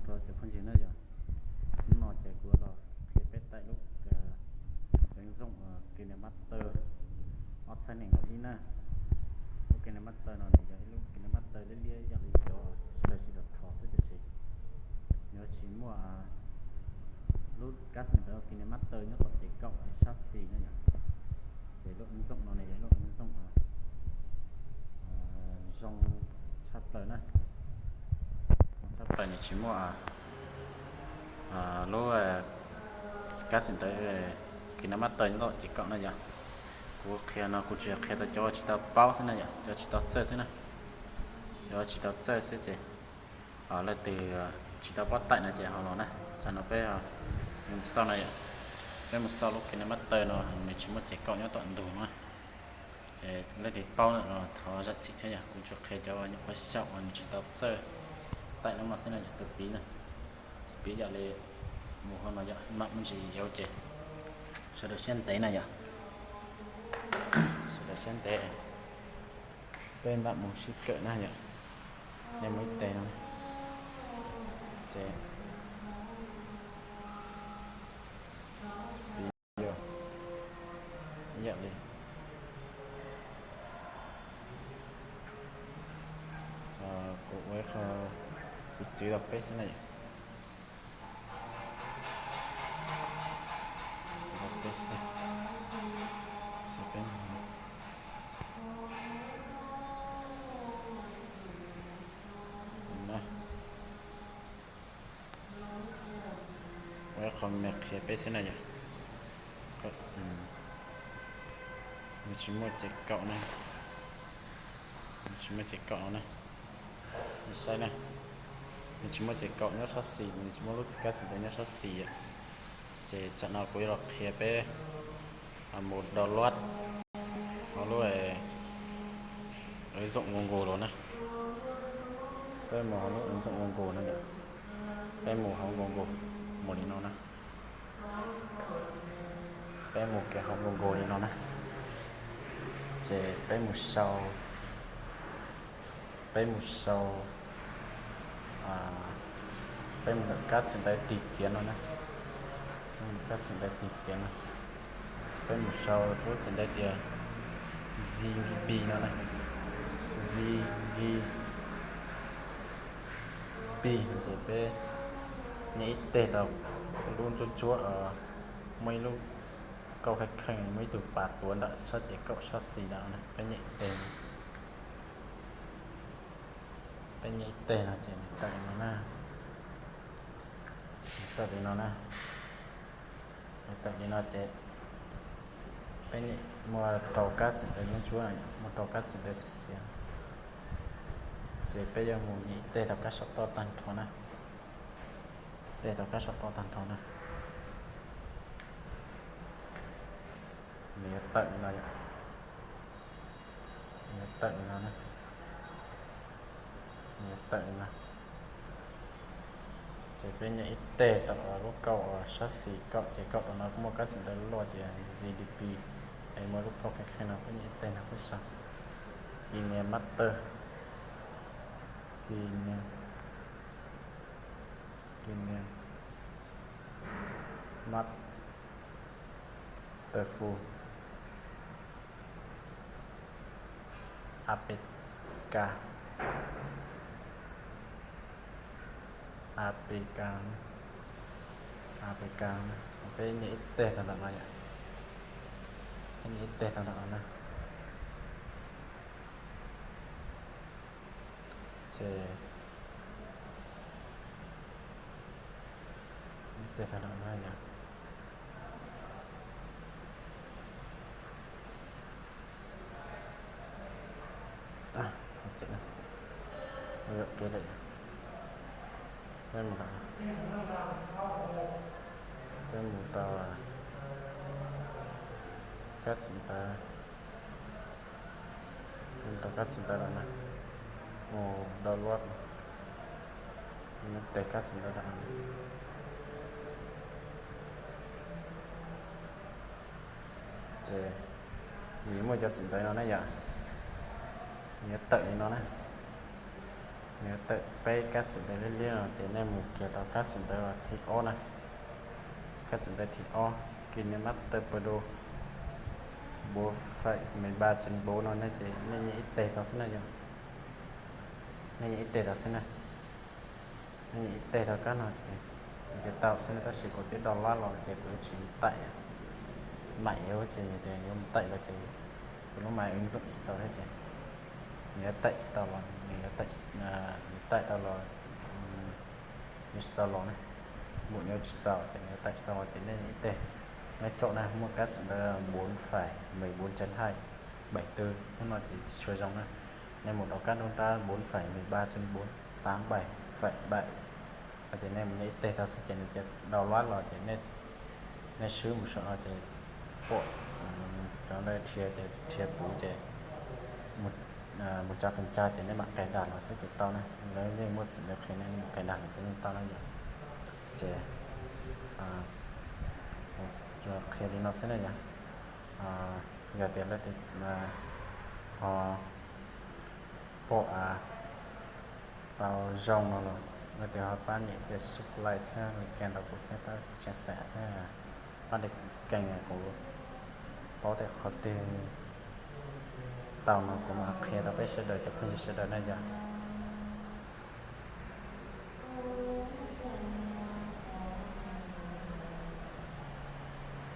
Rau cov phooj ywg na yom, hnub no ces kuv los qhia peb tải lub, lub ứng dụng KineMaster ob txhiab nees nkaum ib na. Lub KineMaster no nws yog ib lub KineMaster liab liab yam li cov sawv daws tsis tau rho xwb, tiam sis nws tsis muaj lub kab txim ntawv KineMaster nyob tom ces kaum sab xis na yom. Ces lub ứng dụng no nws yog lub ứng dụng zoo tshaj plaws na. Zoo tshaj plaws, nws tsis muaj lub kab txim ntawv KineMaster nyob tom ces kaum na yom. Kuv qhia no kuv tsuas qhia rau cov tsis tau paub xwb na yom, cov tsis tau txawj xwb na. Cov tsis tau txawj xwb ces leej twg tsis tau paub tải no ces ho los na. Tsam no peb mus xauj na yom, peb mus xauj lub KineMaster no, nws tsis muaj ces kaum nyob tom ntug no. Ces leej twg paub no los thov zam txim thiab yom, kuv tsuas qhia cov nyuam qhuav xyaum uas nws tsis tau txawj tải lub no xwb na yom. Tus piv na, tus piv yam li mus hauv no yom, maj mus ntsis yuav ces sawv daws siab ntev na yom. Sawv daws siab ntev, peb mam mus sib kawm na yom. Nej mus ib teg no ces ib yam li kuv ua ib qho piv txwv rau peb xwb na yom. Txwv rau peb xwb, xwb peb na. Ua ib qho me qhia peb xwb na yom. Nws tsis muaj ces kaum na, nws tsis muaj ces kaum no na. Nej saib na, nws tsis muaj ces kaum nyob sab xis, nws tsis muaj lub kab txim ntawv nyob sab xis yom. Ces tsam no kuv yuav los qhia peb mus download hauv lub ứng dụng Google los na. Peb mus hauv lub ứng dụng Google no yom. Peb mus hauv Google, mus li no na. Peb mus kiag hauv Google li no na. Ces peb mus sau, peb mus sau, peb mus ntawm kab txim ntawv tig kiag no na. Kab txim ntawv tig kiag no, peb mus sau lub txim ntawv tias Z G B no na. Z G B no ces peb nyem ib teg tau lub ntsuab ntsuab, muaj ib lub kauj kheej kheej, muaj ib tug pas tuav ntawm sab ces kaum sab xis ntawd na, peb nyem ib teg. Peb nyem ib teg no ces nws tawm li no na. Nws tawm li no na. Nws tawm li no ces peb nyem, muaj rau kab txim ntawv ntsuab ntsuab, muaj rau kab txim ntawv xiav xiav. Ces peb yuav mus nyem ib teg tau kab saum toj tag nrho na. Teg tau kab saum toj tag nrho na. Nws yuav tawm li no yom. Nws yuav tawm li no na. Nws yuav tawm li no. Ces peb nyem ib teg tau lub kauj uas sab xis kaum ces kaum tau no kuj muaj kab txim ntawv luaj tias Z D P. Es muaj lub kauj kheej kheej no peb nyem ib teg no peb sau KineMaster. Kine, KineMaster Full, A P K, A P K, A P K. Peb nyem ib teg tau ntawm no yom. Peb nyem ib teg tau ntawm no na. Ces ib teg tau ntawm no yom. Peb mus, peb mus tau kab txim ntawv, tau kab txim ntawv lawm na, mus download, mus tes kab txim ntawv lawm. Ces nws muaj cov txim ntawv no na yom, nws yuav tawm li no na. Yuav tawm peb kab txim ntawv liab liab no ces nej mus kiag rau kab txim ntawv thib ob na. Kab txim ntawv thib ob, kis ne mab taw pw du bốn phẩy mười ba chấm bốn no ne ces nej nyem ib teg tau xwb na yog. Nej nyem ib teg tau xwb na. Nej nyem ib teg tau kab no ces, ces tau xwb na, tab sis kuv twb download los ces kuv yuav tsis taim, maim yuav ces tias yuav mus taim los ces kuv lub máy ứng dụng tsis txaus thiab ces nws yuav taim tsis tau los, nws yuav taim, nws taim tau los, nws tsis tau los ne, mus yuav tsis txaus ces nws yuav taim tsis tau los ces nej ib teg, nej tsom na muaj kab txim ntawv bốn phẩy mười bốn chấm hai, bảy tư hnub no ces tsis tshua zoo na. Nej mus rau kab nruab nrab bốn phẩy mười ba chấm bốn, tám bảy phẩy bảy, ces nej mus nyem ib teg tau xwb ces nws cia download los ces nej swb mus saum no ces pom cov ntawd rhiav ces rhiav puv ces mus tsa phần trăm ces nej mam cài đặt los xwb ces tau na. Lawv yeej muaj txim ntawv qhia nej mus cài đặt los ces yeej tau na yom. Ces qhia li no xwb na yom. Yog tias leej twg ho pom tau zoo no los leej twg ho pab nyem tes subscribe thiab like rau kuv thiab pab share thiab pab daim keeg kuv paub tej qhov twg tau no kuv mam qhia rau peb sawv daws cov phooj ywg sawv daws na yom.